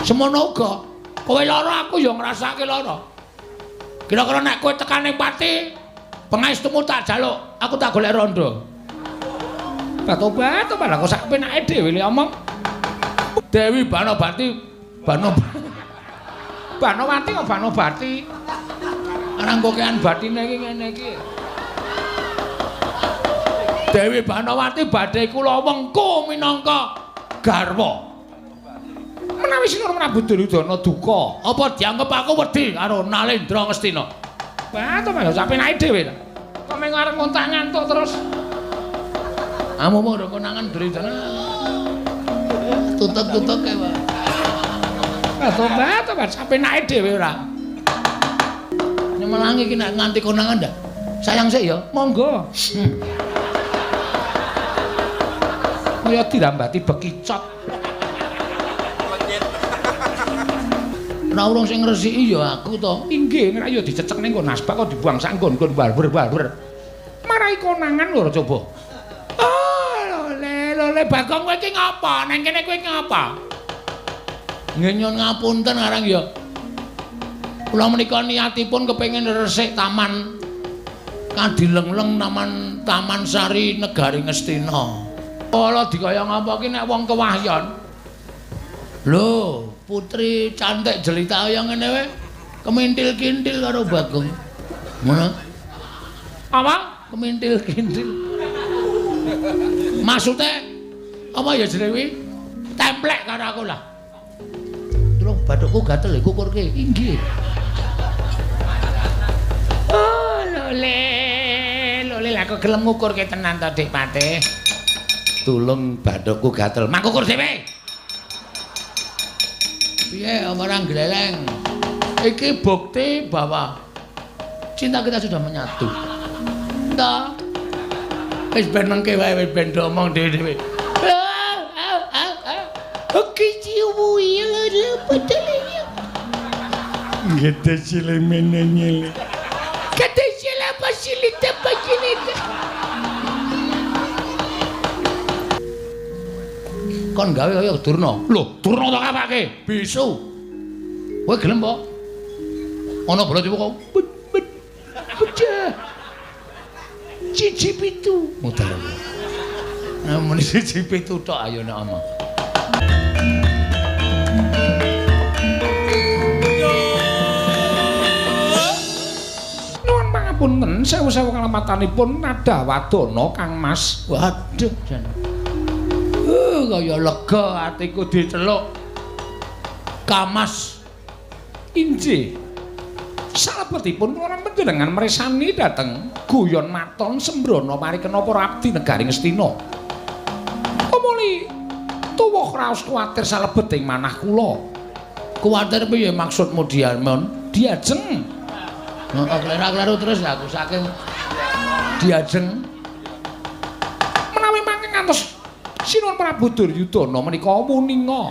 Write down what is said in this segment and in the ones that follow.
Semono uga, kowe lara aku ya ngrasake lara. Kira-kira nek kowe tekan ning pati, pangestumu tak jaluk, aku tak golek rondo. Batobat, tobat kok sak penake dhewe le omong. Dewi Banobati, Banowati kok Banobati. Arang kokean batine iki ngene iki. Dewi Banowati badhe kula wengku minangka garwa. Menawi Sinuwun Prabu Duryudana duka, apa dianggep aku wedi karo Nalendra Ngastina? Batobat sak penake dhewe ta. Kok mung arep ngontak ngantuk terus. Amu ora konangan Duryudana. Tutuk-tutuk kae, Pak. Batobat sak penake dhewe ora. Nyemelangi iki nek nganti konangan ndak. Sayang sik ya. Monggo. Kaya dirambati bekicot. Ora urung sing ngresiki ya aku to. Inggih, nek ya dicecek ning nggon asbak kok dibuang sak nggon-nggon barber-barber. Marai konangan lho coba. Oh, lole, lole Bagong kowe iki ngapa? Nang kene kowe ngapa? Nggih nyuwun ngapunten arang ya. Kula menika niatipun kepengin resik taman Kadilengleng taman Taman Sari Negari Ngastina. Kala dikaya ngapa ki nek wong kewahyon. Lho, putri cantik jelita kaya ngene wae kemintil-kintil karo Bagong. Ngono. Apa? Kemintil-kintil. Maksude apa ya jenenge kuwi? Templek karo aku lah. Tulung bathukku gatel kukurke. Inggih. Oh, lole, lole lah kok gelem ngukurke tenan to, Dik Patih. Tulung bathukku gatel. Mangkukur dhewe. Piye ora gleleng? Iki bukti bahwa cinta kita sudah menyatu. Entah. Wis ben mengke wae wis ben omong dhewe-dhewe. Oke ciwu ya lho padahal. Ngete sile menengele. Kete sile pasilite pasilite. Kon gawe kaya Durna. Lho, Durna tak apake? Bisu. Kowe gelem po? Ana bala kok. Pecah. Siji pitu. Mutar. Nah, muni siji pitu tok ayo nek omong. Nuwun pangapunten sewu-sewu kalematanipun nada wadana Kang Mas. Waduh jan. Kaya lega atiku diceluk Kamas. Inggih. Salebetipun kula lan panjenengan mresani dhateng guyon maton sembrono parikena para abdi negari Ngastina. Tumuli tuwuh raos kuwatir salebeting manah kula. Kuwatir piye maksudmu Diamon? Diajeng. Heeh, kleru-kleru terus aku saking diajeng. Menawi mangke ngantos Sinuwun Prabu Duryudana menika wuninga.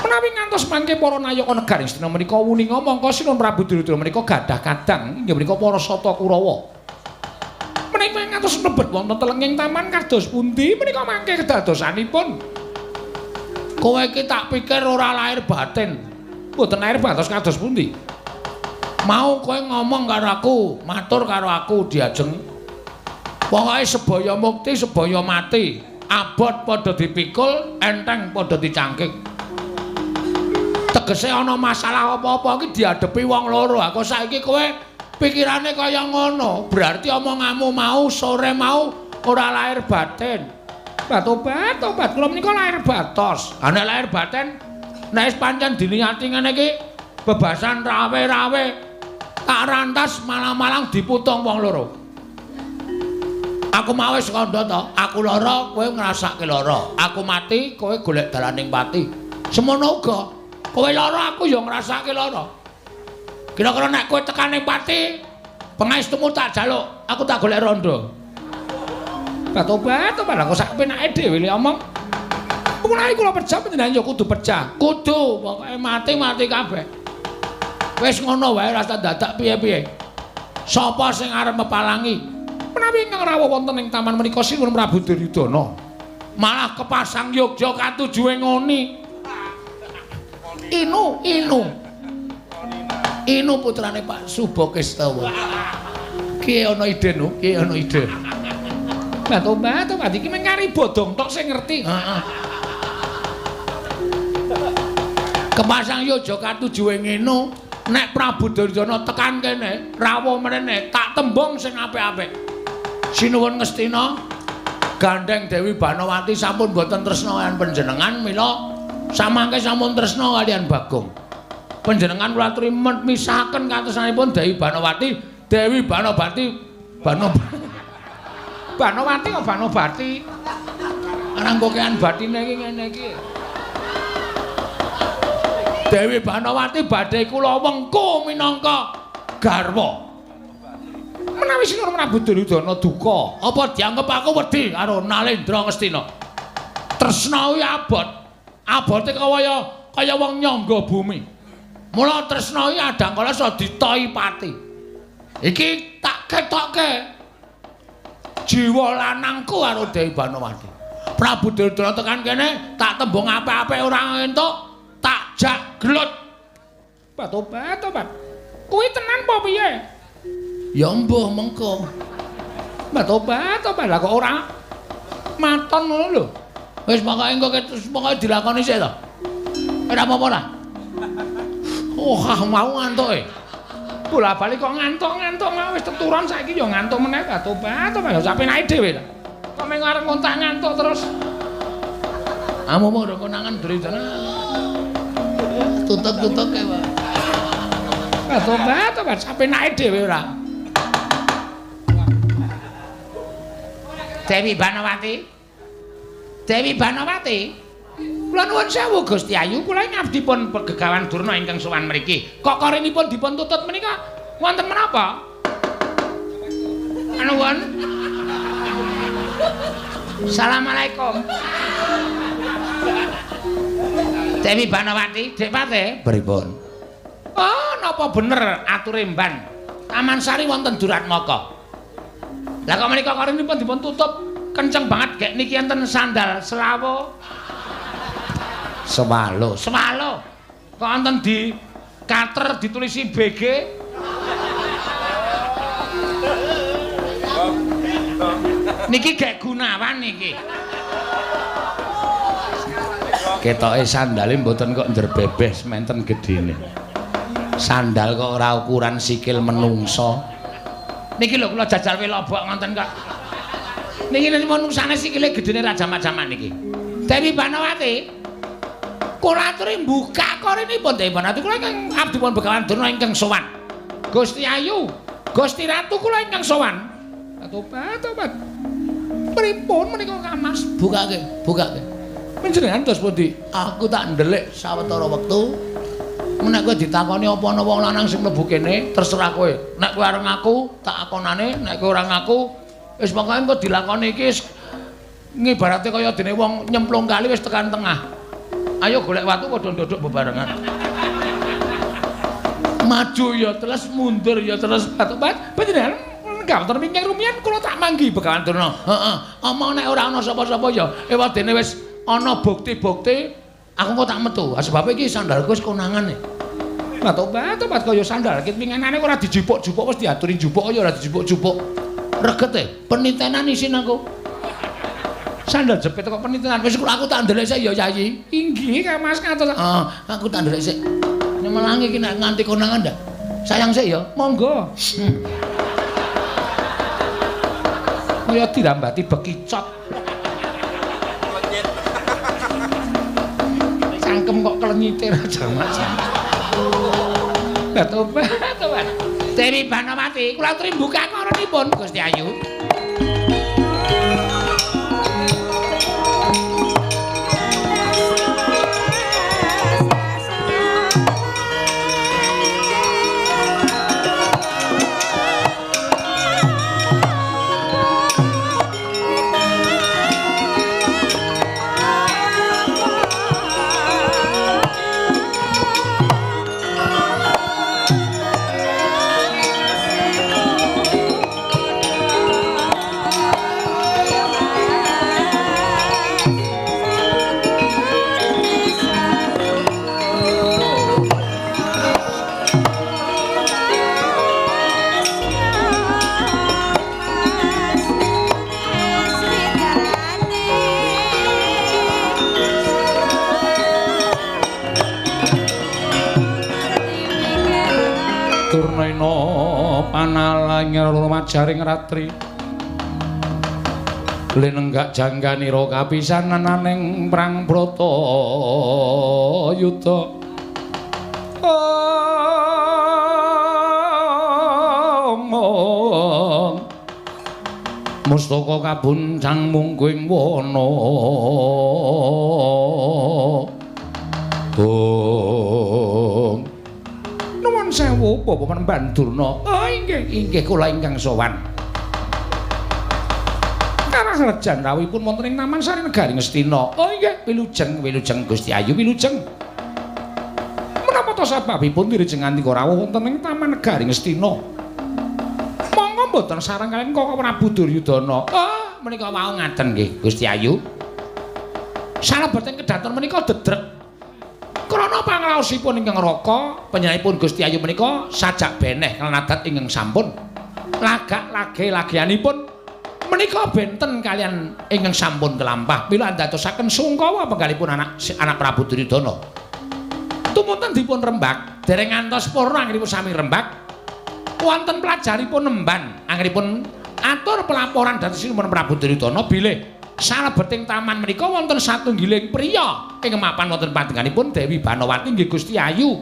Menawi ngantos mangke para nayaka negari Ngastina menika wuninga mongko Sinuwun Prabu Duryudana menika gadah kadang inggih menika para Sata Kurawa. Menawi ngantos mlebet wonten telenging taman kados pundi menika mangke kedadosanipun? Kowe iki tak pikir ora lahir batin. Mboten lahir batos kados pundi? Mau kowe ngomong karo aku, matur karo aku diajeng. Pokoke sebaya mukti, sebaya mati. Abot padha dipikul, enteng padha dicangkik. Tegese ana masalah apa-apa iki diadepi wong loro. Aku saiki kowe pikirane kaya ngono, berarti omonganmu mau sore mau ora lahir batin. Batobat, tobat kula menika lahir batos. Ha nek lahir batin, nek wis pancen diniati ngene iki bebasan rawe-rawe tak rantas malang-malang diputung wong loro. Aku mau wis kandha to, aku lara kowe ngrasake lara. Aku mati kowe golek dalaning pati. Semono uga, kowe lara aku ya ngrasake lara. Kira-kira nek kowe tekan ning pati, pangestumu tak jaluk, aku tak golek rondo. Batobat, tobat kok sak penake dhewe le omong. Menawi kula pejah panjenengan ya kudu pejah. Kudu, pokoke mati-mati kabeh. Wis ngono wae rasa dadak piye-piye. Sapa sing arep mepalangi? Menawi ingkang rawuh wonten ing taman menika Sinuwun Prabu Duryudana. Malah kepasang yogya katujuwe ngoni. Inu, Inu. Inu putrane Pak Subokestawa. Ki ana ide nu, ki ana ide. Batobat, tobat iki mung kari bodong tok sing ngerti. Heeh. Kepasang Yojo katujuwe ngene, nek Prabu Duryudana tekan kene, rawuh mrene, tak tembung sing apik-apik. Sinuwun Ngastina, gandeng Dewi Banowati sampun boten tresna kaliyan panjenengan, mila samangke sampun tresna kaliyan Bagong. Panjenengan kula aturi misahaken katresnanipun Dewi Banowati, Dewi Banobati, Banowati kok Banobati. Arang kokean batine iki ngene iki. Dewi Banowati badhe kula wengku minangka garwa. Menawi Sinuwun Prabu Duryudana duka, apa dianggep aku wedi karo Nalendra Ngastina? Tresna kuwi abot. Abote kaya kaya wong nyangga bumi. Mula tresna kuwi adangkala iso ditoi pati. Iki tak ketokke jiwa lanangku karo Dewi Banowati. Prabu Duryudana tekan kene tak tembung apik-apik ora entuk, tak jak gelut. Batobat, tobat. Kuwi tenan apa piye? Ya mbuh mengko. Batobat, tobat. Lah kok ora maton ngono lho. Wis pokoke engko pokoke dilakoni sik to. Ora apa-apa lah. Oh, mau ngantuke. Bola-bali kok ngantuk-ngantuk wis teturon saiki ya ngantuk meneh batobat, tobat. Ya sak penake dhewe ta. Kok mung arep ngontak ngantuk terus. Amu mau konangan Duryudana. Tutup-tutup kae, Pak. Batobat, tobat sak penake dhewe ora. Dewi Banowati. Dewi Banowati. Kula nuwun sewu Gusti Ayu, kula ngabdi pun pegegawan Durna ingkang sowan mriki. Kok korinipun dipun tutut menika wonten menapa? Anuwun. Assalamualaikum. Dewi Banowati, Dik Pate, pripun? Oh, napa bener ature mban? Taman Sari wonten Duratmaka. Lah kok menika korinipun dipun tutup kenceng banget gek niki enten sandal selawo. Swalo, swalo. Kok enten di kater ditulisi BG? Niki gek Gunawan niki. Ketoke sandale mboten kok njerbebeh sementen gedene. Sandal kok ora ukuran sikil menungso. Niki lho kula jajal welobok ngoten kok. Niki menungsane sikile gedene ra jamak-jamak niki. Dewi Banowati. Kula aturi mbuka korinipun Dewi Banowati kula ingkang abdi pun Begawan Durna ingkang sowan. Gusti Ayu, Gusti Ratu kula ingkang sowan. Tobat, tobat. Pripun menika Kang Mas? Bukake, bukake. Panjenengan dos pundi? Aku tak ndelik sawetara wektu. Nek kowe ditakoni apa ana wong lanang sing mlebu kene, terserah kowe. Nek kowe arep ngaku, tak akonane, nek kowe ora ngaku, wis pokoke engko dilakoni iki wis ngibarate kaya dene wong nyemplung kali wis tekan tengah. Ayo golek watu padha ndodok bebarengan. Maju ya terus, mundur ya terus. Tobat, panjenengan gawten wingking rumiyin kula tak manggi Begawan Durna. Heeh. Omong nek ora ana sapa-sapa ya ewadene wis ana bukti-bukti, aku kok tak metu. Sebab iki sandalku wis konangan. Tobat, tobat kaya sandal kit winginane ora dijupuk-jupuk wis diaturi njupuk ya ora dijupuk-jupuk. Regete penitenan isin aku. Sandal jepit kok penitenan. Wis aku tak ndelek sik ya Yayi. Inggih Kang Mas ngatur. Heeh, aku tak ndelek sik. Nyemelangi iki nek nganti konangan ndak. Sayang sik ya. Monggo. Kaya dirambati bekicot. Cangkem kok klenyite ra jamak-jamak. Tobat, tobat. Dewi Banowati, kula aturi mbuka koronipun Gusti Ayu. Oh. Karnaina panalang majaring ratri lenenggak jangganira kapisanan ing prang Bratayuda. Mustaka kabuncang mungguing wana. Om. Nuwun sewu Bapak Panembahan Durna. Oh inggih, inggih kula ingkang sowan. Karaharjan rawuhipun wonten ing Taman Sari Negari Ngastina. Oh inggih, wilujeng, wilujeng Gusti Ayu, wilujeng. Menapa to sababipun dirijeng ngantika rawuh wonten ing Taman Negari Ngastina? Monggo mboten sareng kaliyan Kaka Prabu Duryudana. Oh, menika wau ngaten nggih Gusti Ayu. Salebeting kedaton menika dedrek. Krana pangraosipun ingkang raka, panjenenganipun Gusti Ayu menika sajak beneh lan adat ingkang sampun. Lagak lage-lageanipun menika benten kaliyan ingkang sampun kelampah. Mila andadosaken sungkawa penggalipun anak Prabu Duryudana. Tumunten dipun rembag, dereng ngantos purna anggenipun sami rembag. Wonten pelajaripun nemban anggenipun atur pelaporan dhateng Sinuwun Prabu Duryudana bilih salebeting taman menika wonten satunggiling priya ing mapan wonten panjenenganipun Dewi Banowati nggih Gusti Ayu.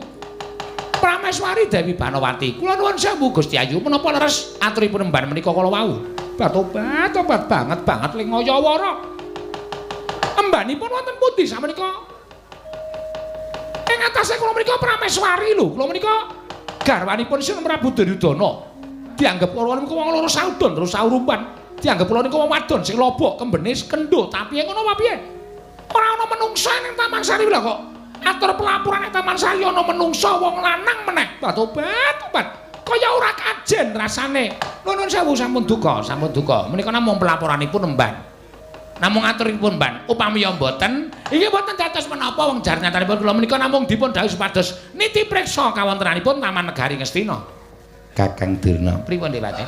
Prameswari Dewi Banowati, kula nuwun sewu Gusti Ayu, menapa leres aturipun nemban menika kala wau? Tobat tobat banget banget ling ngayawara. Embanipun wonten pundi sakmenika? Ing atase kula menika Prameswari lho, kula menika garwanipun Sinuwun Prabu Duryudana. Dianggep kula niku wong loro saudon terus saurumpan. Dianggep kula niku wong wadon sing lobok kembene kendho, tapi ngono apa piye? Ora ana menungsa ning Taman Sari lho kok. Atur pelaporan ning Taman Sari ana menungsa wong lanang meneh. Tobat tobat. Kaya ora kajen rasane. Nuwun sewu sampun duka, sampun duka. Menika namung pelaporanipun nemban. Namung aturipun mban, upami ya mboten, inggih mboten dados menapa wong jar nyatanipun kula menika namung dipun dhawuhi supados niti priksa kawontenanipun Taman Negari Ngastina. Kakang Durna, pripun Dewate?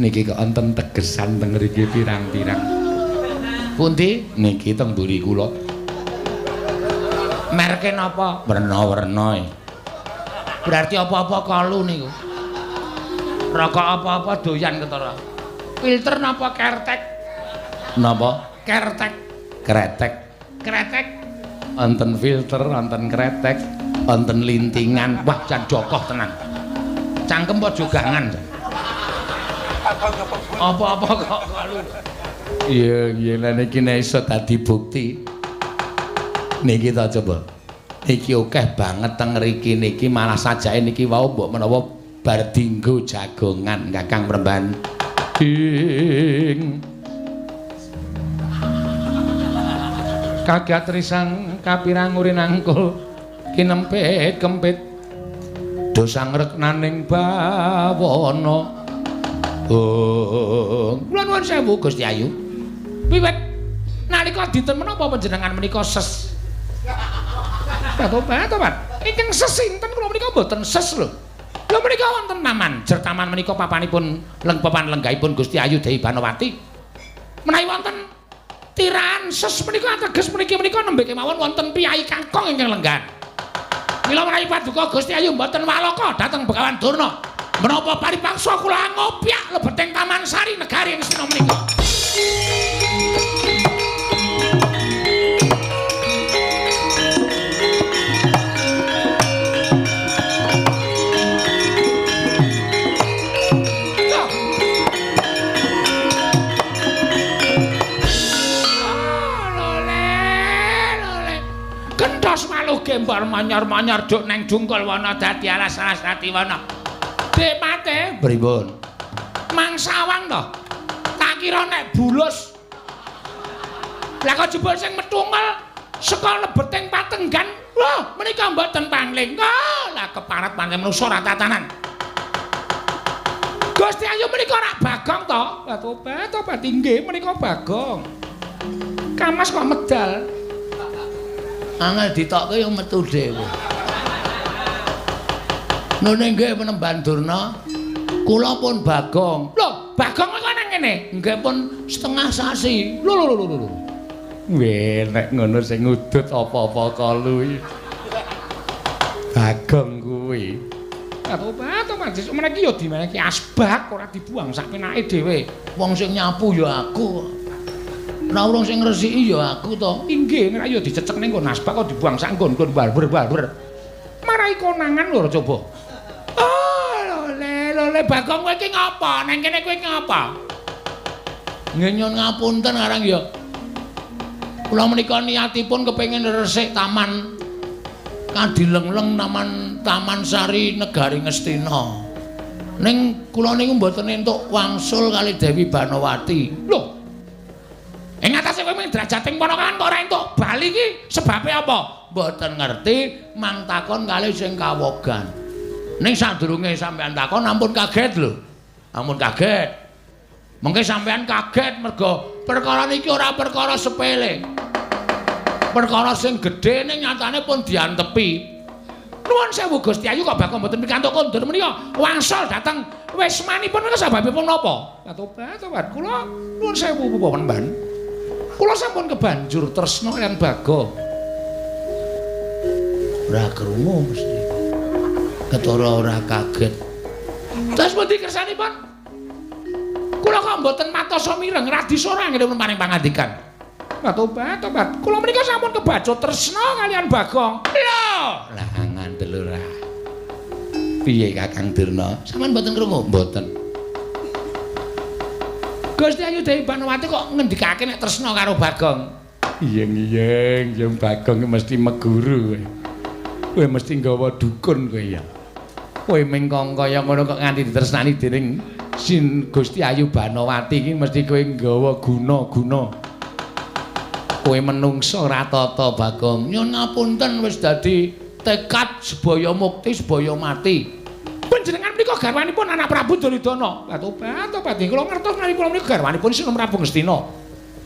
Niki kok enten tegesan teng mriki pirang-pirang. Pundi? Niki teng mburi kula. Merke napa? Werna-werna. Berarti apa-apa kalu niku. Rokok apa-apa doyan ketara. Filter napa kertek? Napa? Kertek. Kretek. Kretek. Wonten filter, wonten kretek, wonten lintingan. Wah, jan jokoh tenan. Cangkem apa jogangan? Apa-apa kok kalu. Iya, iya lha niki nek iso dadi bukti. Niki ta coba. Niki akeh banget teng mriki niki malah sajake niki wau mbok menawa bar dinggo jagongan Kakang Premban. Ing kagat risang kapirang urinangkul kinempit kempit dosang reknaning bawana. Oh, kula nuwun sewu Gusti Ayu. Wiwit nalika dinten menapa panjenengan menika ses? Tobat tobat. Ingkang ses sinten kula menika mboten ses lho. Lho menika wonten taman, jer taman menika papanipun papan lenggahipun Gusti Ayu Dewi Banowati. Menawi wonten tirahan ses menika ateges meniki menika nembe kemawon wonten piyai kakung ingkang lenggan. Mila menawi paduka Gusti Ayu mboten waloka dhateng Begawan Durna. Menapa paripaksa kula ngopyak lebeting Taman Sari Negari Ngastina menika. Kentos maluh gembor manyar-manyar duk neng jungkul wana dadi alas-alas dadi wana. Depate pripun? Mangsawang to. Tak kira nek bulus. Lah kok jebul sing metungel saka lebeting patenggan. Lho, menika mboten pangling. Oh, lah keparat pancen manusa ora tatanan. Gusti Ayu menika rak Bagong to? Lah tobat tobat inggih menika Bagong. Kamas kok medal. Angel ditokke yo metu dhewe. Nune nggih Panembahan Durna, kula pun Bagong. Lho, Bagong kok nang kene? Nggih pun setengah sasi. Lho lho lho lho. Weh, nek ngono sing ngudut apa-apa kalu iki. Bagong kuwi. Tobat tobat sesuk meniki ya dimeneki asbak ora dibuang sak penake dhewe. Wong sing nyapu ya aku. Ora urung sing ngresiki ya aku to. Inggih, nek ya dicecek ning nggon asbak kok dibuang sak nggon-nggon barber-barber. Marai konangan lho coba. Oh, lole lole Bagong kowe iki ngapa? Nang kene kowe ngapa? Nggih nyuwun ngapunten arang ya. Kula menika niatipun kepengin resik taman Kadilengleng Taman Sari Negari Ngastina. Ning kula niku mboten entuk wangsul kali Dewi Banowati. Lho. Ing atase kowe mung drajating ponakan kok ora entuk bali iki sebabe apa? Mboten ngerti, mang takon kali sing kawogan. Ning sadurunge sampean takon ampun kaget lho. Ampun kaget. Mengke sampean kaget mergo perkara niki ora perkara sepele. Perkara sing gedhe ning nyatane pun diantepi. Nuwun sewu Gusti Ayu kok bakal mboten pikantuk kondur menika wangsul dhateng wismanipun menika sebabipun napa? Tobat tobat kula nuwun sewu Panembahan. Kula sampun kebanjur tresna kaliyan Bagong. Ora krungu mesti. Ketara ora kaget. Terus pundi kersanipun? Kula kok mboten matosa mireng radisa ora ngene paring pangandikan. Tobat tobat kula menika sampun kebacut tresna kaliyan Bagong. Lho, lah ngandel ora. Piye Kakang Durna? Sampeyan mboten krungu? Mboten. Gusti Ayu Dewi Banowati kok ngendikake nek tresna karo Bagong? Iyeng-iyeng, yen Bagong mesti meguru kowe. Kowe mesti nggawa dukun kowe ya. Kowe mingkong kaya ngono kok nganti ditresnani dening Sin Gusti Ayu Banowati iki mesti kowe nggawa guna-guna. Kowe menungso ora tata Bagong. Nyun ngapunten wis dadi tekad sebaya mukti sebaya mati. Panjenengan menika garwanipun anak Prabu Duryudana. Tobat tobat kula ngertos menawi kula menika garwanipun Sinun Prabu Ngastina.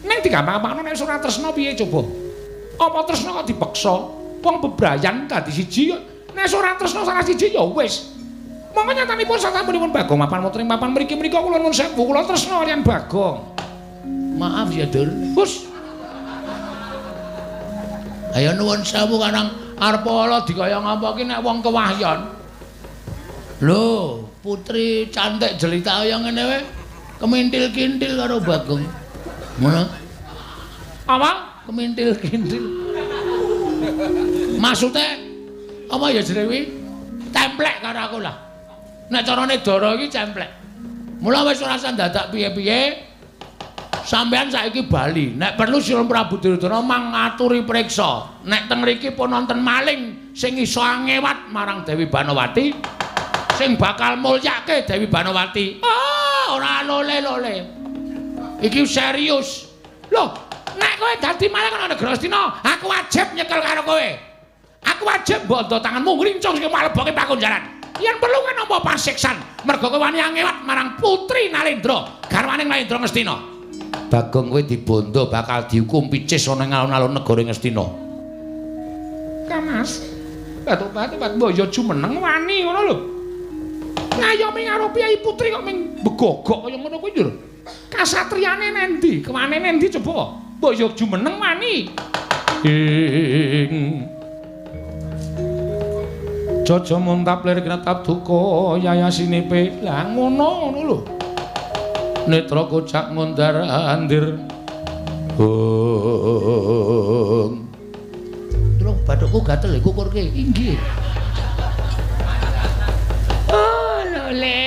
Ning digampang-gampangno nek ora tresna piye coba? Apa tresna kok dipeksa? Wong bebrayan dadi siji nek ora tresna salah siji ya wis. Monggo nyatanipun sasampunipun Bagong mapan wonten ing papan mriki menika kula nuwun sewu kula tresna kaliyan Bagong. Maaf ya Dur. Hus. Ayo nuwun sewu karang arep ala dikaya ngapa ki nek wong kewahyon. Lho, putri cantik jelita kaya ngene wae kemintil-kintil karo Bagong. Ngono. Apa? Kemintil-kintil. Maksude apa ya jenenge kuwi? Templek karo aku lah. Nek carane dara iki cemplek. Mula wis ora usah dadak piye-piye. Sampeyan saiki bali. Nek perlu Sinun Prabu Duryudana mangaturi priksa. Nek teng mriki pun wonten maling sing iso angewat marang Dewi Banowati, sing bakal mulyake Dewi Banowati. Ah, ora lole-lole. Iki serius. Loh, nek kowe dadi maling ana negara Astina, aku wajib nyekel karo kowe. Aku wajib bondo tanganmu ngrincung sing maleboke pakunjaran. Yen perlu kan nampa pasiksan, mergo kowe wani angewat marang Putri Nalendra, garwane Nalendra Ngastina. Bagong kowe dibondo bakal dihukum picis ana ing alun-alun negara Ngastina. Kamas. Batuk-batuk mbok ya jumeneng wani ngono lho. Ngayomi karo piyai putri kok ming begogok kaya ngono kuwi lho. Kasatriyane nendi? Kewane nendi coba? Mbok ya jumeneng wani. Ing Jaja muntap lir kretap duka yayasinipe. Lah ngono ngono lho. Netra kocak ngundar andir. Hong. Tulung bathukku gatel kukurke. Inggih. Oh, lole,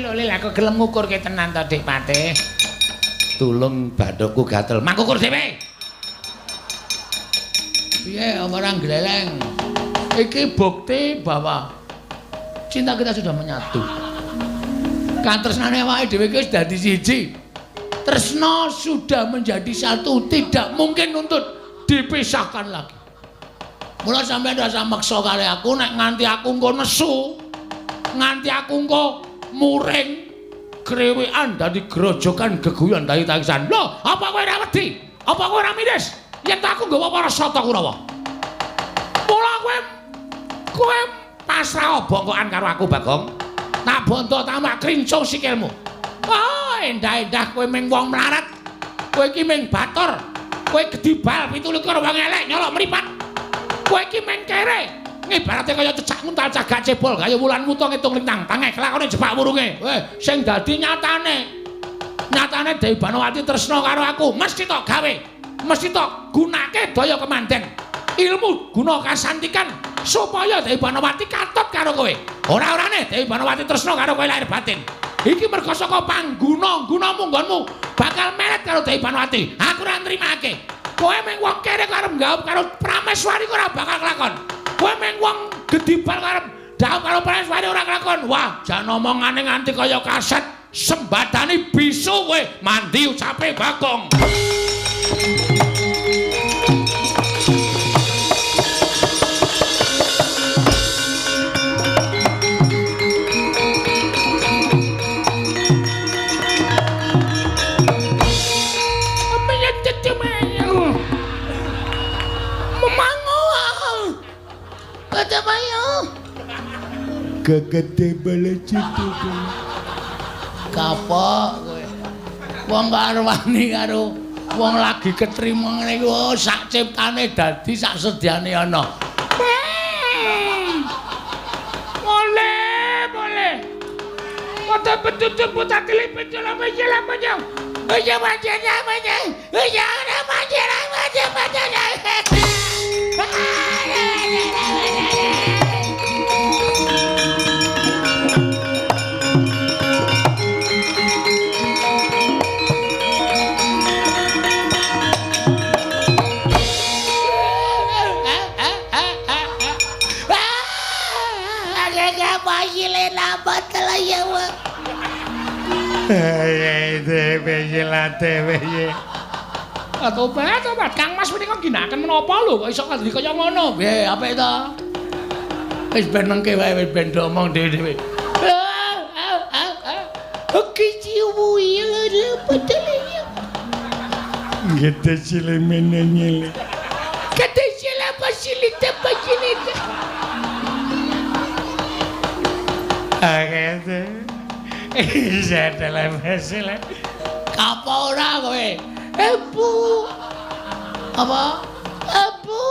lole lah kok gelem ngukurke tenan to, Dik Patih. Tulung bathukku gatel. Mangkukur dhewe. Piye ora gleleng? Iki bukti bahwa cinta kita sudah menyatu. Katresnane awake dhewe iki wis dadi siji. Tresna sudah menjadi satu, tidak mungkin untuk dipisahkan lagi. Mula sampeyan ora usah meksa kali aku nek nganti aku engko nesu, nganti aku engko muring krewekan dadi grojokan geguyon dadi tangisan. Lho, apa kowe ora wedi? Apa kowe ora miris? Yen aku nggawa para sata Kurawa. Mula kowe pasrah bongkokan karo aku, Bagong. Tak bonto tamak krincung sikilmu. Oh, endah-endah kowe ming wong melarat. Kowe iki ming batur. Kowe gedibal 27 wong elek nyolok mripat. Kowe iki ming kere. Ngibarate kaya cecak nguntal cagak cebol kaya wulan wuta ngitung lintang. Tangeh kelakone jebak wurunge. Weh, sing dadi nyatane. Nyatane Dewi Banowati tresna karo aku, mesti tok gawe. Mesti tok gunake daya kemanden. Ilmu guna kasantikan supaya Dewi Banowati katut karo kowe. Ora-orane Dewi Banowati tresna karo kowe lahir batin. Iki merga saka pangguna-gunamu nggonmu bakal meret karo Dewi Banowati. Aku ora nrimake. Kowe mung wong kere karo nggaup karo Prameswari ora bakal kelakon. Kowe mung wong gedibal karo dhaup karo Prameswari ora kelakon. Wah, jan omongane nganti kaya kaset sembadani bisu kowe mandi ucape Bagong. Gegede balajitu. Kapok kowe. Wong karo wani karo wong lagi ketrima ngene iki oh sak ciptane dadi sak sedyane ana. Boleh, boleh. Kota betutu putar tilip jelama jelama jam. Iya macam macam. Iya macam macam macam. Tobat, tobat. Kang Mas menika ginakaken menapa lho kok iso dadi kaya ngono? Piye, apik to? Wis ben nengke wae, wis ben omong dhewe-dhewe. Gede cilemene nyile. Gede cilapa cilite pacilite. Agete. Isa televisi. Apa ora kowe? Ebu. Apa? Ebu.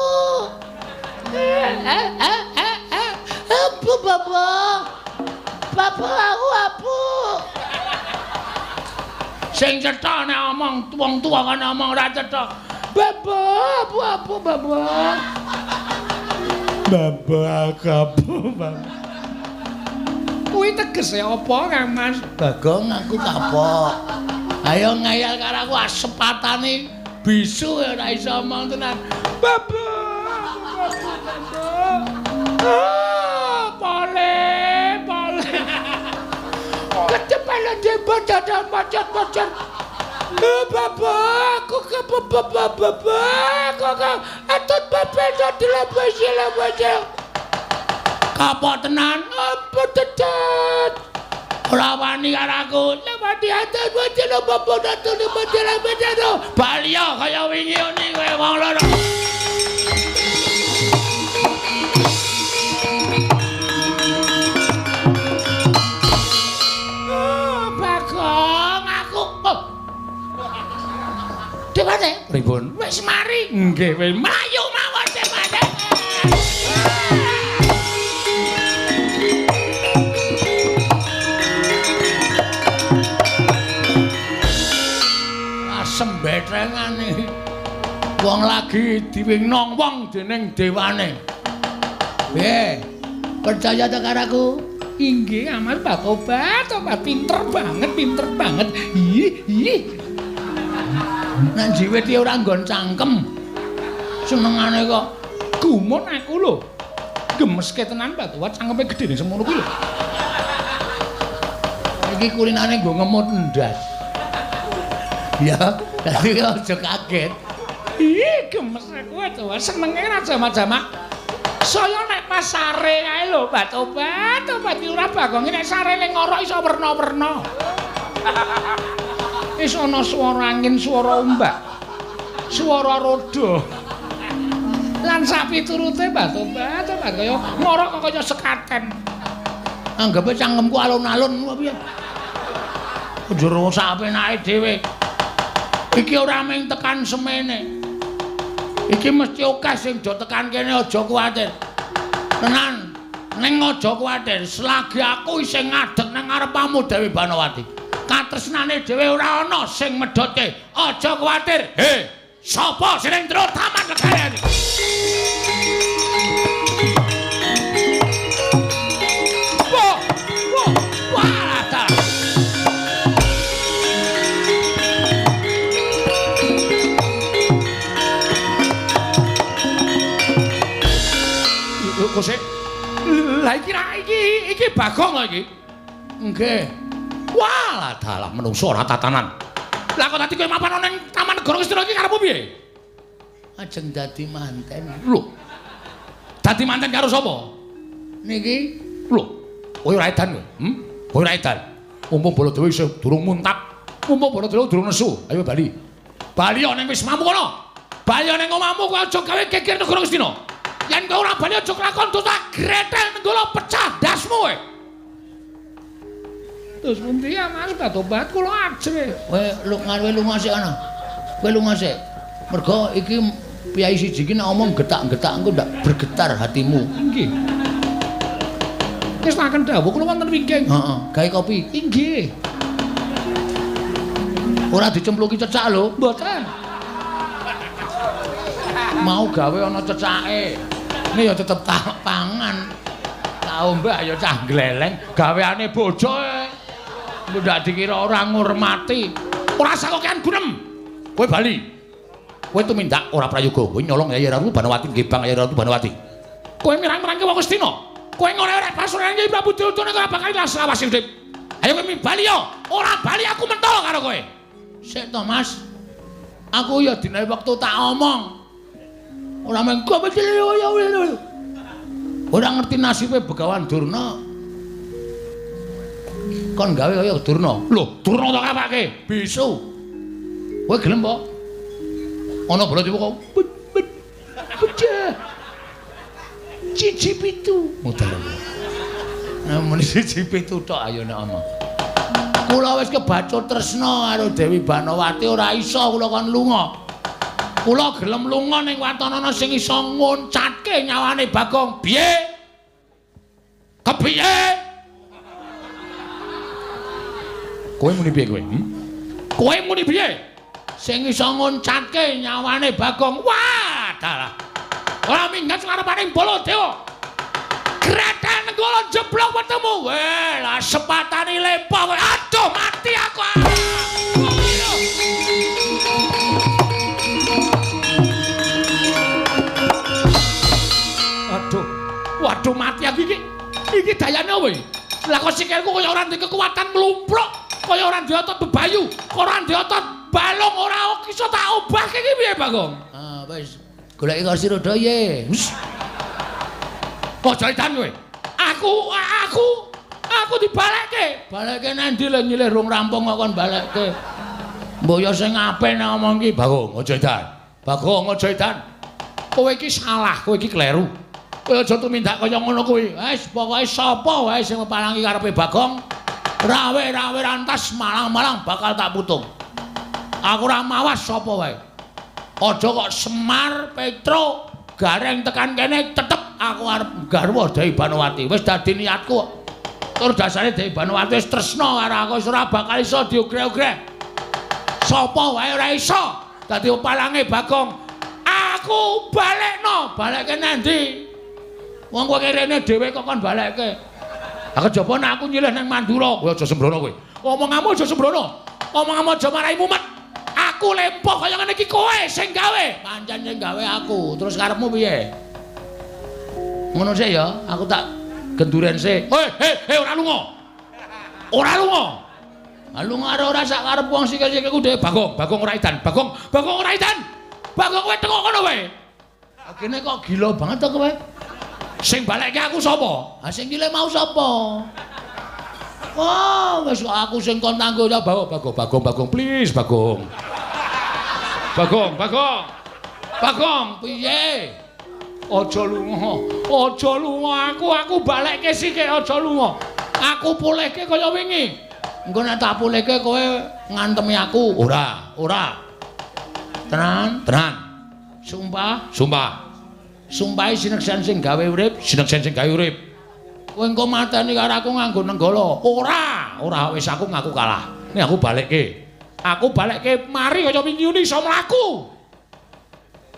Ebu bapak. Bapak aku abu. Sing cetha nek omong wong tuwa kan omong ora cetha. Bapak, abu abu bapak. Bapak aku abu bapak. Kuwi tegese apa Kang Mas? Bagong aku kapok. Ayo ngayal karo aku asepatane bisu ora iso omong tenan. Bapak, bapak, bapak. Ah, pole, pole. Kecepatan jebot dadan macet-macet. Bapak, aku ke bapak, bapak, aku ke atut bapak dadi lebih. Kapok tenan, apa tetet? Ora wani karo aku. Lewati atut bapak bapak dadi lebih. Bali kaya wingi oni kowe wong loro. Dewate pripun? Wis mari. Nggih, wis mlayu mawon dewate. Asem betrengane. Wong lagi diwingnong wong dening dewane. Piye? Percaya ta karo aku? Inggih, Mas Bakobat, obat pinter banget, pinter banget. Ih, ih. Nek jiwit ora nggon cangkem. Senengane kok gumun aku lho. Gemeske tenan Batuwa cangkeme gedhe semono kuwi lho. Iki kulinane nggo ngemut ndas. Ya, dadi aja kaget. Ih, gemes aku Batuwa senenge ra jamak-jamak. Saya nek pas sare kae lho Batuwa, obat ora Bagong nek sare ning ngorok iso werna-werna. Wis ana swara angin, swara ombak, swara roda. Lan sapiturute Batubat, kaya ngorok kok kaya sekaten. Anggepe cangkemku alun-alun apa piye? Jero sak penake dhewe. Iki ora mung tekan semene. Iki mesti akeh sing do tekan kene aja kuwatir. Tenan. Ning aja kuwatir, selagi aku isih ngadeg nang ngarepmu Dewi Banowati. Katresnane dhewe ora ana sing medhotke. Aja kuwatir. He, sapa sing ning jero taman negara iki? Wah, wah, wah, dalah. Lho kok sik? Lah iki iki Bagong kok iki. Nggih. Wah, dalah menungso ora tatanan. Lah kok dadi kowe mapan ning Taman Negara Ngastina iki karepmu piye? Ajeng dadi manten. Lho. Dadi manten karo sapa? Niki. Lho, kowe ora edan kowe? Kowe ora edan. Mumpung Baladewa isih durung muntap, mumpung Baladewa durung nesu. Ayo bali. Bali ning wismamu kono. Bali ning omahmu kowe aja gawe geger negara Ngastina. Yen kowe ora bali aja kelakon tak gretel nenggala pecah ndasmu kowe. Terus pundi ya Mas batobat kula ajre. Kowe ngarepe lunga sik ana. Kowe lunga sik. Mergo iki piyai siji iki nek omong getak-getak engko ndak bergetar hatimu. Nggih. Wis laken dawuh kula wonten wingking. Heeh, gawe kopi. Inggih. Ora dicempluki cecak lho. Mboten. Mau gawe ana cecake. Ini ya tetep tak pangan. Tak ombe ya cah gleleng gaweane bojo. Ndak dikira ora ngurmati. Ora usah kokean gunem. Kowe bali. Kowe tumindak ora prayoga. Kowe nyolong Yai Ratu Banowati, ngebang Yai Ratu Banowati. Kowe mirang-mirangke wong Ngastina. Kowe ngorek-orek pasuran Kyai Prabu Duryudana ora bakal ilang selawas urip. Ayo kowe bali yo. Ora bali aku mentol karo kowe. Sik to, Mas. Aku ya dinae wektu tak omong. Ora mengko ora ngerti nasibe Begawan Durna. Kon gawe kaya Durna. Lho, Durna tok apake? Bisu. Kowe gelem po? Ana Baladewa kok pecah. Siji pitu. Mudar. Nah, muni siji pitu tok ayo nek omong. Kula wis kebacut tresna karo Dewi Banowati ora iso kula kon lunga. Kula gelem lunga ning watonana sing iso ngoncatke nyawane Bagong. Piye? Kepiye? Kowe muni piye kowe? Kowe muni piye? Sing iso ngoncatke nyawane Bagong. Wah, dalah. Ora minggat ngarepaning Baladewa. Gretel nenggala jeblok wetemu. Weh, lah sepatani lempoh kowe. Aduh, mati aku. Aduh. Waduh, mati aku iki. Iki dayane apa iki? Lah kok sikilku kaya ora ndek kekuatan mlumpruk, kaya ora ndek otot bebayu, ora ndek otot balung, ora iso tak obahke iki piye, Bagong? Ah, wis. Goleki kursi roda ye. Aja edan kowe. Aku dibalekke. Balekke nang ndi le nyilih rung rampung kok kon balekke. Mbok ya sing apik nek omong iki, Bagong, aja edan. Bagong, aja edan. Kowe iki salah, kowe iki kleru. Kowe aja tumindak kaya ngono kuwi. Wis pokoke sapa wae sing mepalangi karepe Bagong, rawe-rawe rantas malang-malang bakal tak putung. Aku ora mawas sapa wae. Aja kok Semar, Petro, Gareng tekan kene tetep aku arep garwa Dewi Banowati. Wis dadi niatku. Tur dasare Dewi Banowati wis tresna karo aku, wis ora bakal iso diogreh-ogreh. Sapa wae ora iso dadi palange Bagong. Aku balekno, balekke nang ndi? Wong kowe rene dhewe kok kon balekke. Lah kejaba nek aku nyilih nang Mandura, kowe aja sembrono kowe. Omonganmu aja sembrono. Omonganmu aja marai mumet. Aku lempoh kaya ngene iki kowe sing gawe. Pancen sing gawe aku. Terus karepmu piye? Ngono sik ya, aku tak genduren sik. Hei, ora lunga. Ora lunga. Ha lunga ora sak karep wong sikil-sikilku dhewe. Bagong, Bagong ora edan. Bagong, Bagong ora edan. Bagong kowe tengok kono kowe. Kene kok gila banget to kowe. Sing balekke aku sapa? Ha sing gile mau sapa? Wah, wis aku sing kon tanggung jawab. Bagong, Bagong, Bagong, please Bagong. Bagong, Bagong. Bagong, piye? Aja lunga. Aja lunga aku balekke sithik aja lunga. Aku pulihke kaya wingi. Engko nek tak pulihke kowe ngantemi aku. Ora, ora. Tenan? Tenan. Sumpah? Sumpah. Sumpahe sineksen sing gawe urip, sineksen sing gawe urip. Kowe engko mateni karo aku nganggo nenggala. Ora, ora wis aku ngaku kalah. Nek aku balekke. Aku balekke mari kaya wingi iso mlaku.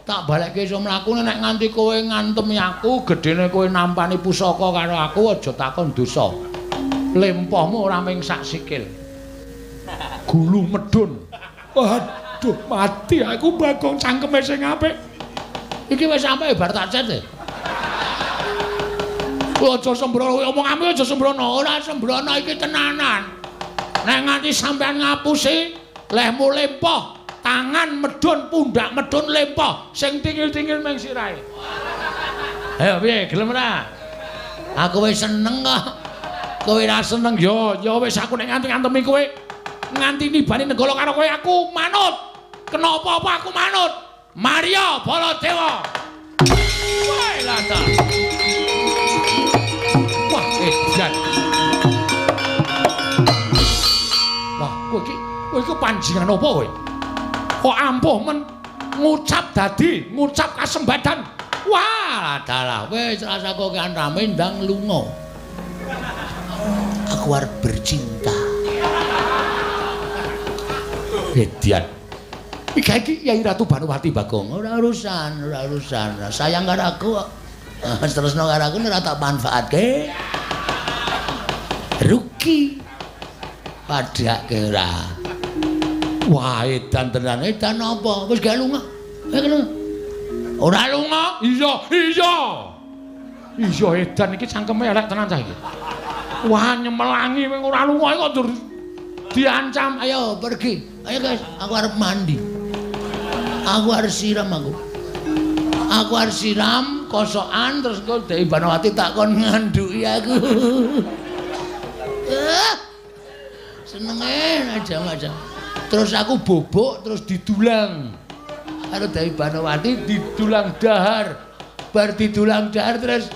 Tak balekke iso mlaku nek nganti kowe ngantemi aku, gedene kowe nampani pusaka karo aku aja takon dosa. Lempohmu ora ming sak sikil. Gulu medun. Waduh, mati aku Bagong cangkeme sing apik. Iki wis sampe bar tak cet. Kowe aja sembrono, omonganmu aja sembrono. Ora sembrono iki tenanan. Nek nganti sampean ngapusi, lehmu lempoh, tangan medun, pundak medun lempoh, sing tingil-tingil ming sirahe. Ayo piye, gelem ora? Aku wis seneng kok. Kowe ora seneng ya, ya wis aku nek nganti ngantemi kowe, nganti nibani nenggala karo kowe aku manut. Kena apa-apa aku manut. Maria Baladewa. Wah, lata. Wah, edan. Wah, kowe iki panjenengan apa kowe? Kok ampuh men ngucap dadi, ngucap kasembadan. Wah, dalah wis rasa kokean rame ndang lunga. Aku arep bercinta. Edian. Iki Kyai Ratu Banuwati Bagong. Ora urusan, ora urusan. Sayang karo aku kok. Terusno karo aku ora tak manfaatke. Rugi. Padhake ora. Wah, edan tenan. Edan apa? Wis gak lunga. Ayo lunga. Ora lunga? Iya, iya. Iya edan iki cangkeme elek tenan cah iki. Wah, nyemelangi wing ora lunga kok dur diancam. Ayo pergi. Ayo guys, aku arep mandi. Aku harus siram aku. Aku harus siram kosokan terus kok Dewi Banowati tak kon ngandhuki aku. Senenge aja-aja. Terus aku bobok terus didulang. Karo Dewi Banowati didulang dahar. Bar didulang dahar terus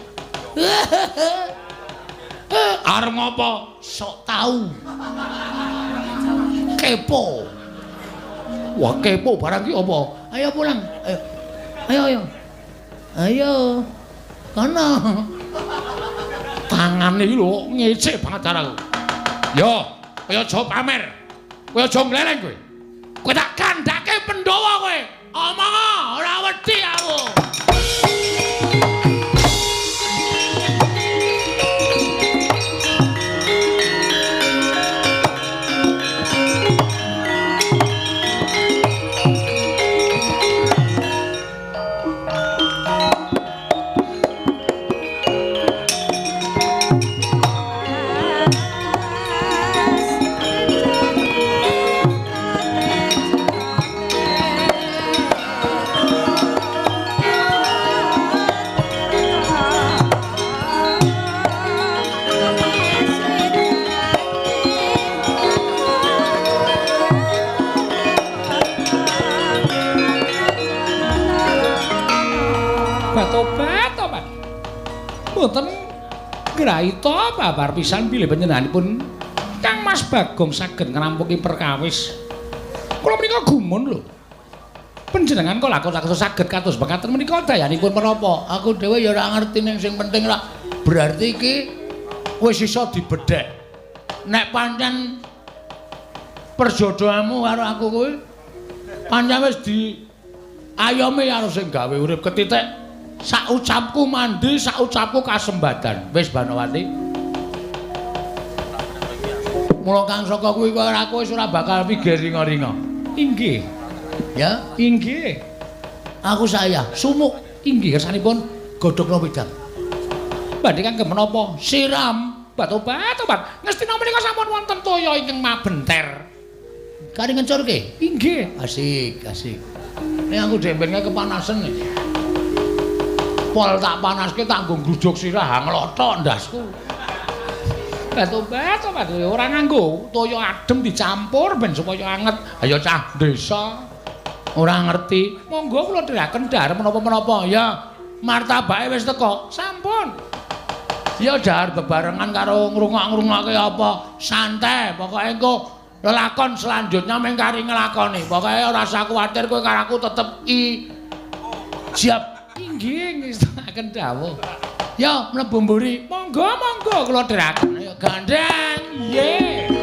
arep ngopo? Sok tahu. Kepo. Wah, kepo barang ki apa? Ayo pulang. Ayo. Ayo ayo. Ayo. Kono. Tangane iki lho ngecek banget aku. Yo, kowe aja pamer. Kowe aja ngleleng kowe. Kowe tak kandhake Pandhawa kowe. Omong ora wedi aku. Tobat-tobat. Mboten ngraita babar pisan bilih panjenenganipun Kang Mas Bagong saged ngrampungi perkawis. Kula menika gumun lho. Panjenengan kok lakon-lakon saged kados mekaten menika dayanipun menapa? Aku dhewe ya ora ngerti ning sing penting lah. Berarti iki wis iso dibedhek. Nek pancen perjodohanmu karo aku kuwi pancen wis di ayome karo sing gawe urip ketitik. Sak ucapku mandi, sak ucapku kasembadan. Wis Banowati. Mula Kang Saka kuwi karo aku wis ora bakal pikir ringa-ringa. Inggih. Ya, inggih. Aku saya sumuk. Inggih kersanipun godhogno wedang. Badhe kangge menapa? Siram. Obat-obat. Ngestina menika sampun wonten toya ingkang mabenter. Kari ngencurke? Inggih. Asik, asik. Nek aku dembenge kepanasen nih. Pol tak panaske tak nggo nggrujug sirah nglothok ndasku. Obat-obat ora nganggo toya adem dicampur ben supaya anget. Ayo cah desa ora ngerti. Monggo kula dherekaken dhahar menapa-menapa. Ya, martabake wis teko. Sampun. Ya dhahar bebarengan karo ngrungok-ngrungokke apa. Santai, pokoke engko lelakon selanjutnya mung kari nglakoni. Pokoke ora usah kuwatir kowe karo aku tetep i siap. Inggih ngestokaken dawuh. Ya mlebu mburi. Monggo monggo kula dherekaken. Ayo gandeng. Nggih.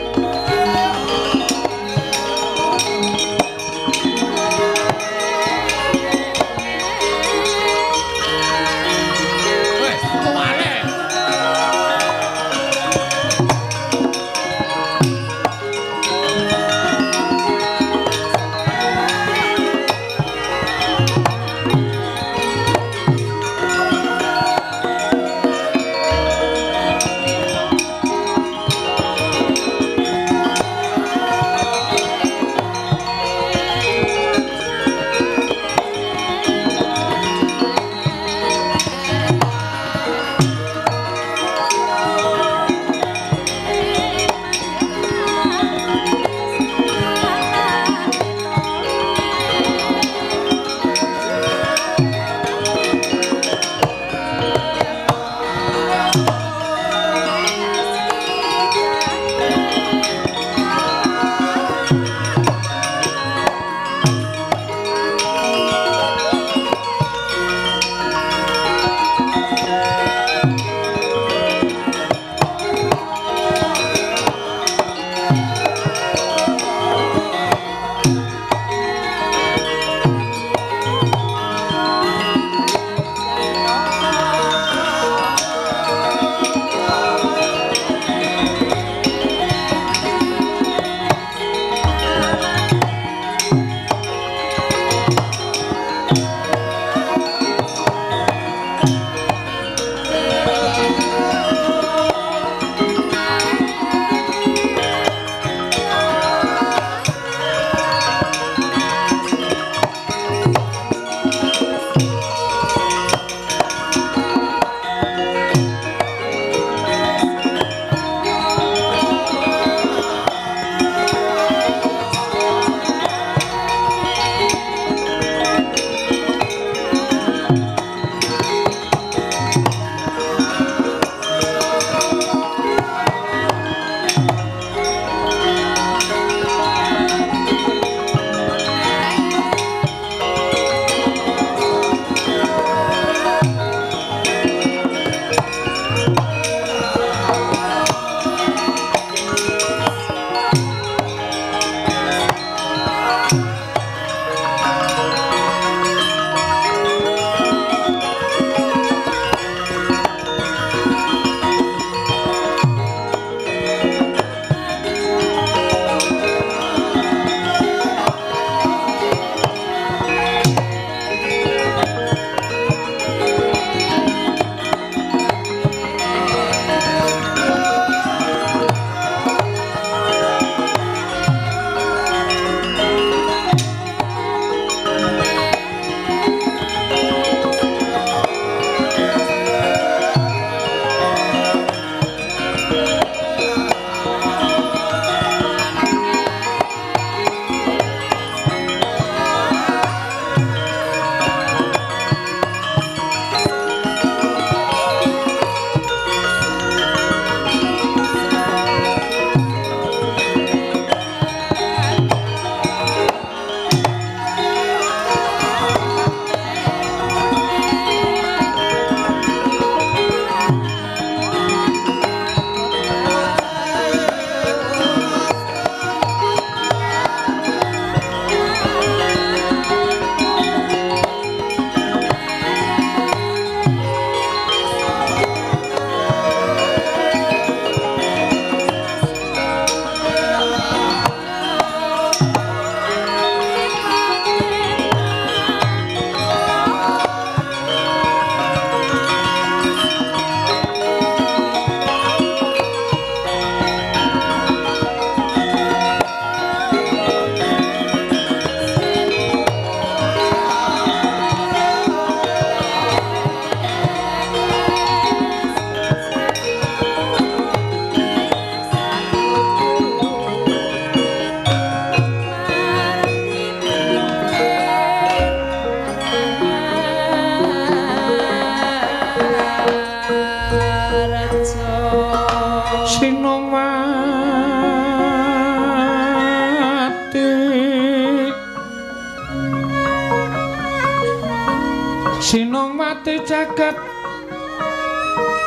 Pati jagat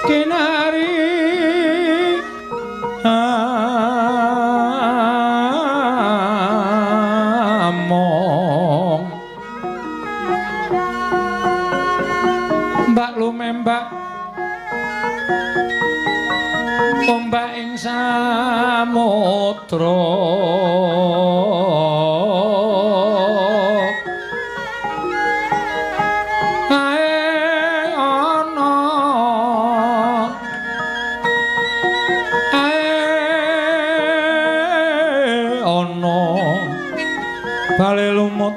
kinari among mbak lumembak ombak ing samudra bale lumut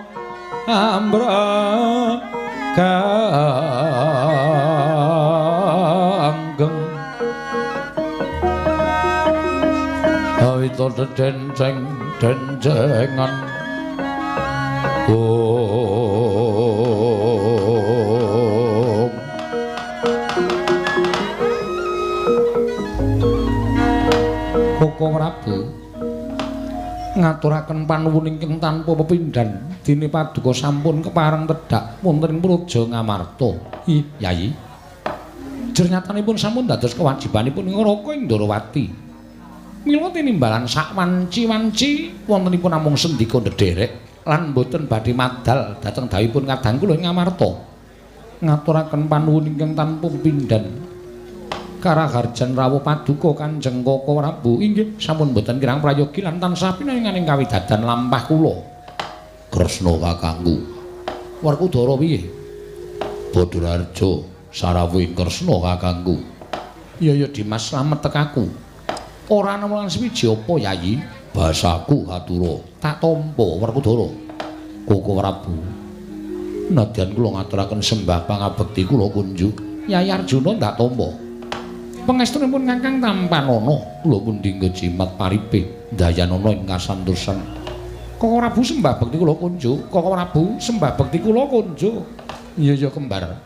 ambrang ganggeng awito denceng dencengan om Koko Prabu ngaturaken panuwun ingkang tanpa pepindhan dene paduka sampun kepareng tedhak wonten ing Praja Ngamarta. Ih, Yayi. Jernyatanipun sampun dados kewajibanipun Raka ing Ndorowati. Mila tinimbalan sak wanci-wanci wontenipun namung sendika ndederek lan boten badhe madal dhateng dawuhipun kadang kula ing Ngamarta. Ngaturaken panuwun ingkang tanpa pepindhan. Karaharjan rawuh paduka Kanjeng Koko Prabu inggih sampun boten kirang prayogi lan tansah pinaringan kawidadan lampah kula. Kresna kakangku. Werkudara piye? Badararja sarawuhing Kresna kakangku. Iya ya Dimas slamet tekaku. Ora ana lan suwiji apa Yayi? Basaku katura. Tak tampa Werkudara. Koko Prabu. Nadyan kula ngaturaken sembah pangabekti kula kunjuk. Yayi Arjuna ndak tampa. Pangestunipun kakang tampanana kula pundi nggo jimat paripe ndayanana ing kasantosan. Koko Prabu sembah bekti kula kunjuk, Koko Prabu sembah bekti kula kunjuk. Iya ya kembar.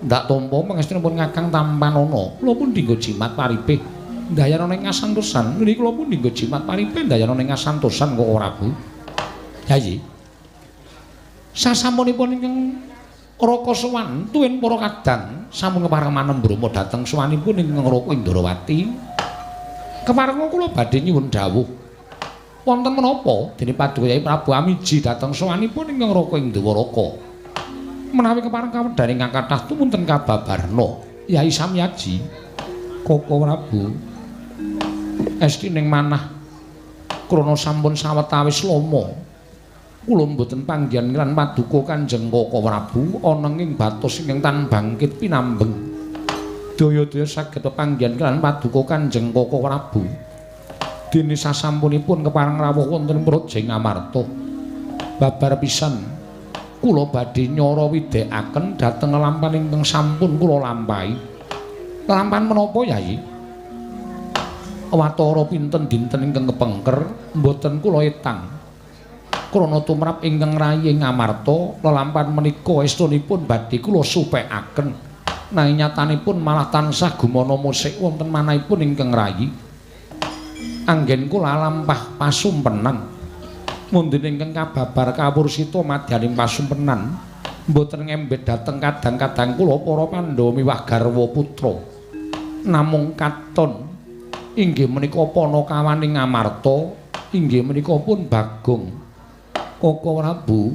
Ndak tampa pangestunipun kakang tampanana kula pundi nggo jimat paripe ndayanana ing kasantosan. Niki kula pundi nggo jimat paripe ndayanana ing kasantosan Koko Prabu. Yayi. Sasampunipun ingkang Raka sowan tuwin para kadang sampun kepareng manembrama dhateng sowanipun ing Raka Indrawati. Keparenga kula badhe nyuwun dawuh. Wonten menapa dene paduka Yai Prabu Amiji dhateng sowanipun ing Raka ing Dwaraka. Menawi kepareng kawedhane ingkang kathah tumunten kababarna Yai Samyaji Koko Prabu estining manah krana sampun sawetawis lama kula mboten panggihan lan paduka Kanjeng Koko Prabu ana ing batos ingkang tan bangkit pinambeng. Daya-daya saged panggihan lan paduka Kanjeng Koko Prabu. Dene sasampunipun kepareng rawuh wonten Praja Ngamarta. Babar pisan kula badhe nyara widhekaken dhateng lelampahan ingkang sampun kula lampahi. Lelampahan menapa Yayi? Watara pinten dinten ingkang kepengker mboten kula etang. Krana tumrap ingkang rayi Ngamarta lelampahan menika estunipun badhe kula supekaken nanging nyatanipun malah tansah gumana musik wonten manahipun ingkang rayi. Anggen kula lampah pasumpenan mundine ingkang kababar kawursita madyaning pasumpenan mboten ngembet dhateng kadang-kadang kula para Pandhawa miwah garwa putra namung katon inggih menika panakawaning Ngamarta inggih menika pun Bagong Koko Prabu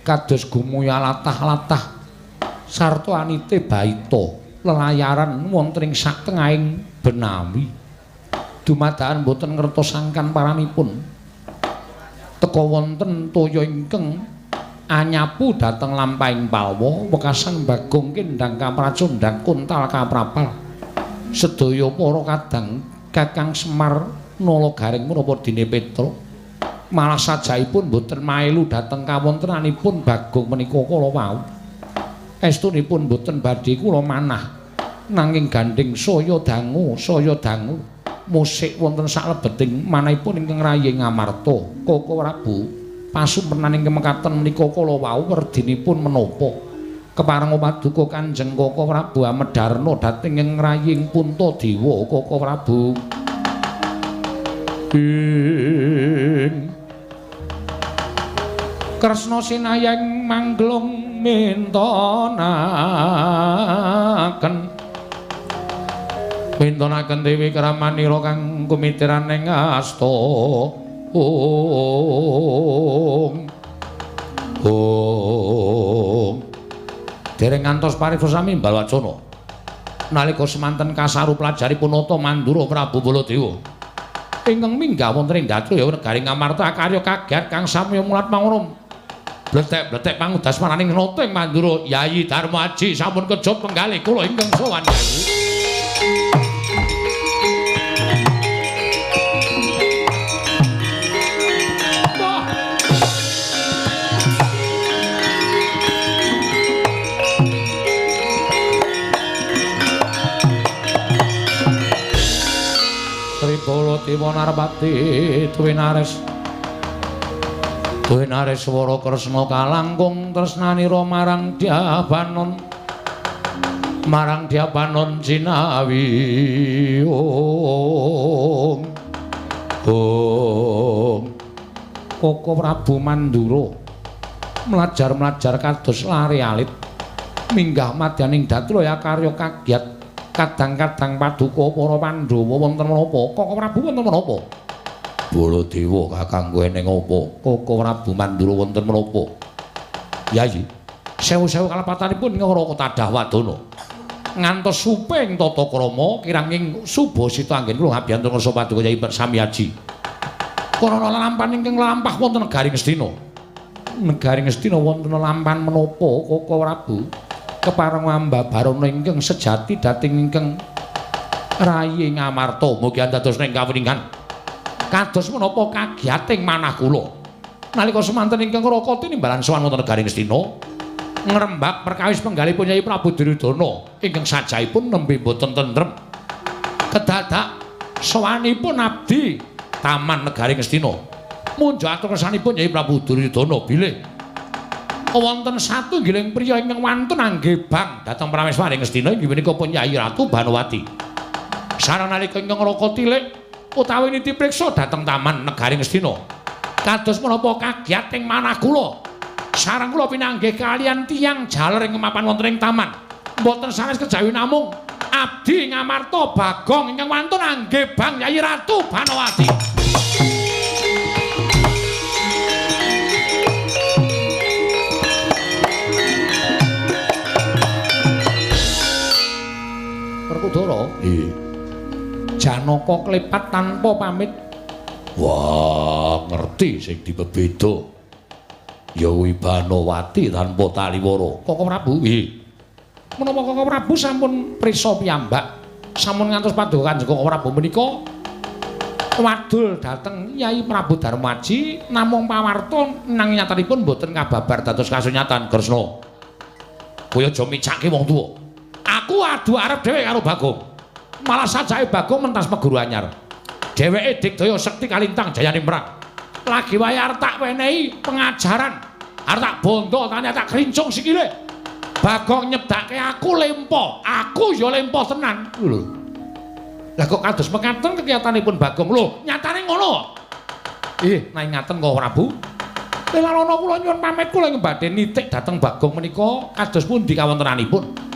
kados gumuya latah-latah sarta anite baita lelayaran wonten ing satengahing benawi dumadakan boten ngertos sangkan paranipun teka wonten toya ingkang anyapu dhateng lampahing palwa wekasan Bagong kendhang kapracondhang kuntal kaprapal sedaya para kadang Kakang Semar Nala Garing menapa dene Petruk malah sajaipun boten maelu dhateng kawontenanipun Bagong menika kala wau. Estunipun boten badhe kula manah nanging gandheng saya dangu musik wonten saklebeting manahipun ingkang rayi Ngamarta. Koko Prabu pasumpenan ingkang mekaten menika kala wau werdinipun menapa? Kepareng paduka Kanjeng Koko Prabu amedharna dhateng ing raying Puntadewa Koko Prabu. Ing Kresna sinayang mangglung Mintonaken mintonaken dewi kramanira kang kumitiran ing asta. Ong Ong dereng ngantos paripurna sami Balwacana nalika semanten kasaru pelajaripun Nata Mandura Prabu Baladewa ingkang minggah wonten ing Datraya negari Ngamarta karya kagiat kang samya mulat mangono bletek-bletek pangudas maraning nata ing Mandura. Yayi Darmaji sampun kejot penggalih kula ingkang sowan Yayi. Baladewa Narpati Dwinares Dwinares swara Kresna kalangkung tresnanira marang Dyabanon marang Dyabanon jinawi. Ong Ong Koko Prabu Mandura mlajar-mlajar kados lare alit minggah madyaning Datraya karya kagiat kadang-kadang paduka para Pandhawa wonten menapa? Koko Prabu wonten menapa? Baladewa kakangku eneng apa? Koko Prabu Mandura wonten menapa? Yayi, sewu-sewu kalepatanipun ing Raka Tadah Wadana. Ngantos suping tata krama kiranging subasita anggen kula ngabiyantu ngersa paduka Yayi Samyaji. Karana lampan ingkang lampah wonten negari Ngastina. Negari Ngastina wonten lampan menapa Koko Prabu? Kepareng ambabarana ingkang sejati dhateng ingkang rayi Ngamarta mugi andados ing kawuningan kados menapa kagiyating manah kula nalika semanten ingkang Raka tinimbalan sowan wonten negari Ngastina ngrembak perkawis penggalipun Yayi Prabu Duryudana ingkang sajahipun nembe boten tentrem kedadak sowanipun abdi taman negari Ngastina munjuk atur kersanipun Yayi Prabu Duryudana bilih wonten satunggiling priya ingkang wantun angge bang dhateng prameswari Ngastina inggih punika pun Yayi Ratu Banowati. Sareng nalika ingkang Raka tilik utawi niti priksa dhateng taman negari Ngastina. Kados menapa kagiyating manah kula. Sareng kula pinanggih kaliyan tiyang jaler ing mapan wonten ing taman. Mboten sanes kejawi namung abdi Ngamarta Bagong ingkang wantun angge bang Yayi Ratu Banowati. Werkudara, nggih. Janaka klepat tanpa pamit. Wah, ngerti sing dipebeda. Ya kuwi Banowati tanpa taliwara. Koko Prabu, nggih. Menapa Koko Prabu sampun prisa piyambak, sampun ngantos paduka Kanjeng Koko Prabu menika wadul dhateng Yayi Prabu Darmaji namung pawarta nanging nyatanipun boten kababar dados kasunyatan Kresna. Kowe aja micake wong tuwa. Aku adu arep dhewe karo Bagong. Malah sajake Bagong mentas meguru anyar. Dheweke digdaya sekti kalintang jayane perang. Lagi wae arep tak wenehi pengajaran. Arep tak bondo tane tak krincung sikile. Bagong nyedake aku lempo. Aku ya lempo tenan. Lho. Lah kok kados mekaten kekiyatanipun Bagong? Lho, nyatane ngono. Nek ngaten kok Prabu. Lelana kula nyuwun pamit kula ing badhe nitik dhateng Bagong menika kados pundi kawontenanipun.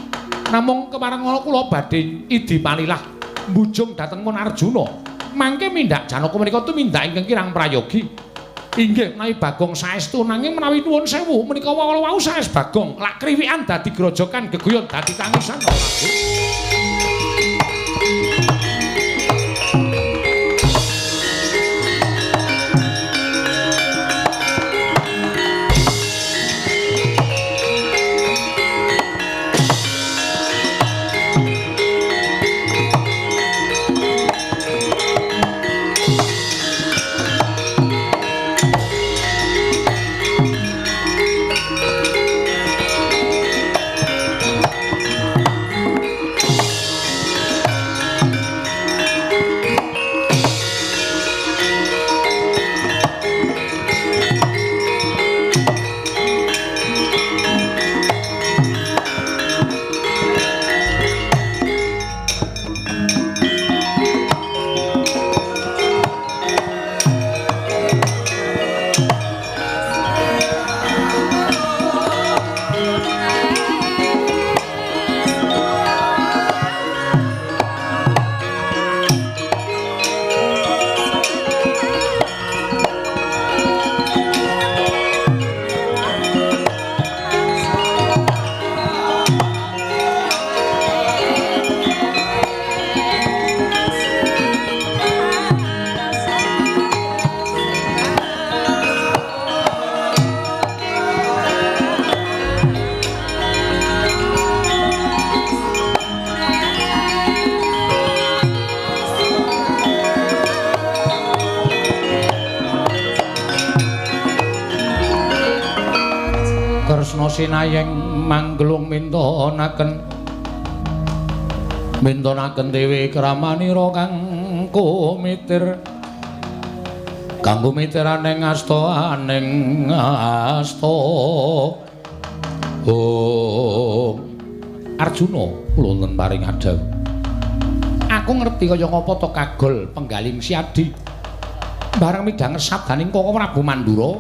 Namung kepareng ngono kula badhe idi palilah mbujung dhateng Mun Arjuna. Mangke mindak Janaka menika tumindak ingkang kirang prayogi. Inggih menawi Bagong saestu nanging menawi nuwun sewu menika wau saes Bagong lak kriwikan dadi grojokan geguyon dadi tangisan. Tresna sinayeng manggelung mintonaken mintonaken dewi kramanira kang kumitir kanggo mitiraning asta aning asta. Om Arjuna kula wonten paring adhawuh. Aku ngerti kaya ngapa to kagol penggaling Siadi. Bareng midhanget sabdaning Koko Prabu Mandura,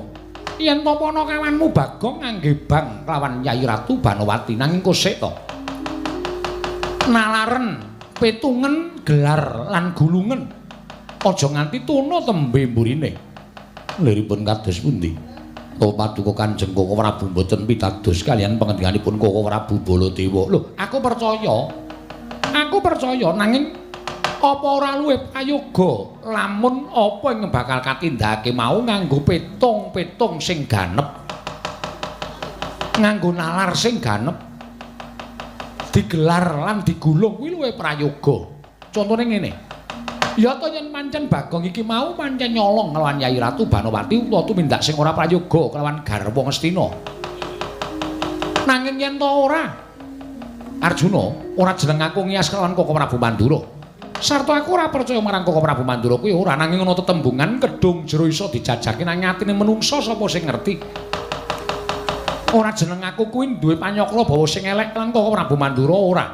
yen to panakawanmu Bagong ngangge bang lawan Yai Ratu Banowati nanging kosek to. Nalaren, petungen, gelar lan gulungen. Aja nganti tuna tembe mburine. Liripun kados pundi? Oh paduka Kanjeng Koko Prabu mboten pitados kaliyan pangendikaanipun Koko Prabu Baladewa. Lho, aku percaya. Aku percaya nanging apa ora luwih prayoga lamun apa ing bakal katindakake mau nganggo petung-petung sing ganep. Nganggo nalar sing ganep. Digelar lan digulung kuwi luwih prayoga. Contone ngene. Ya to yen pancen Bagong iki mau pancen nyolong kelawan Yai Ratu Banowati utawa tumindak sing ora prayoga kelawan garwa Ngastina. Nanging yen to ora Arjuna, ora jeneng aku ngiyas kelawan Koko Prabu Mandura. Sarta aku ora percaya marang Koko Prabu Mandura kuwi ora, nanging ana tetembungan kedung jero iso dijajake nang atine menungsa sapa sing ngerti. Ora jeneng aku kuwi duwe panyakra bawa sing elek lan Koko Prabu Mandura ora.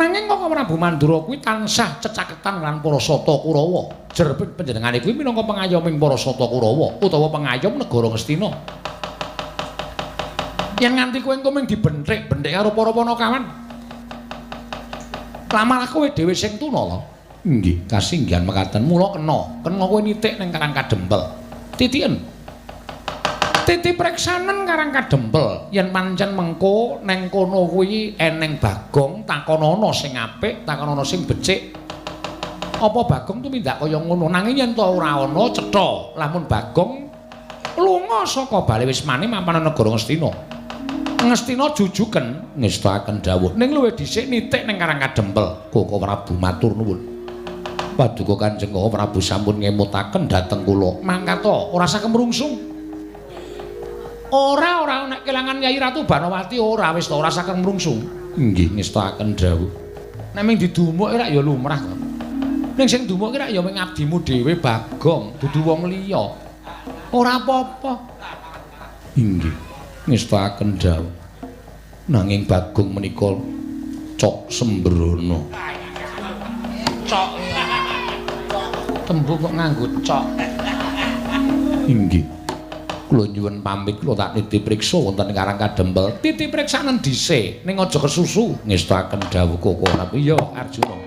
Nanging Koko Prabu Mandura kuwi tansah cecaketan lan para Sata Kurawa. Jer panjenengane kuwi minangka pengayoming para Sata Kurawa utawa pengayom negara Ngastina. Yen nganti kowe engko mung dibenthik-benthik karo para panakawan, lamalah kowe dhewe sing tuna lho. Nggih, kasinggihan mekaten. Mula kena, kena kowe nitik ning Karang Kadempel. Titiken. Titi preksanen Karang Kadempel. Yen pancen mengko neng kono kuwi eneng Bagong, takonono sing apik, takonono sing becik. Apa Bagong tumindak kaya ngono? Nanging yen to ora ana cetha, lamun Bagong lunga saka bale wismane mapan negara Ngastina. Ngastina jujuken ngestakaken dawuh ning luwih dhisik nitik ning Karang Kadempel. Koko Prabu matur nuwun. Paduka Kanjeng Koko Prabu sampun ngemutaken dhateng kula. Mangkat to, ora usah kemrungsung. Ora ora nek kelangan Yai Ratu Banowati ora wis to ora usah kemrungsung. Nggih ngestakaken dawuh. Nek ming didumuk rak ya lumrah to. Ning sing dumuk ki rak ya ming abdimu dhewe Bagong, dudu wong liya. Ora apa-apa. Inggih ngestakaken dawuh. Nanging Bagong menika cok sembrono. Cok. Tembung kok nganggo cok. Inggih. Kula nyuwun pamit, kula tak nitip priksa wonten Karang Kadempel. Titip priksanen dhisik, ning aja kesusu. Ngestakaken dawuh Koko Prabu. Iya, Arjuna.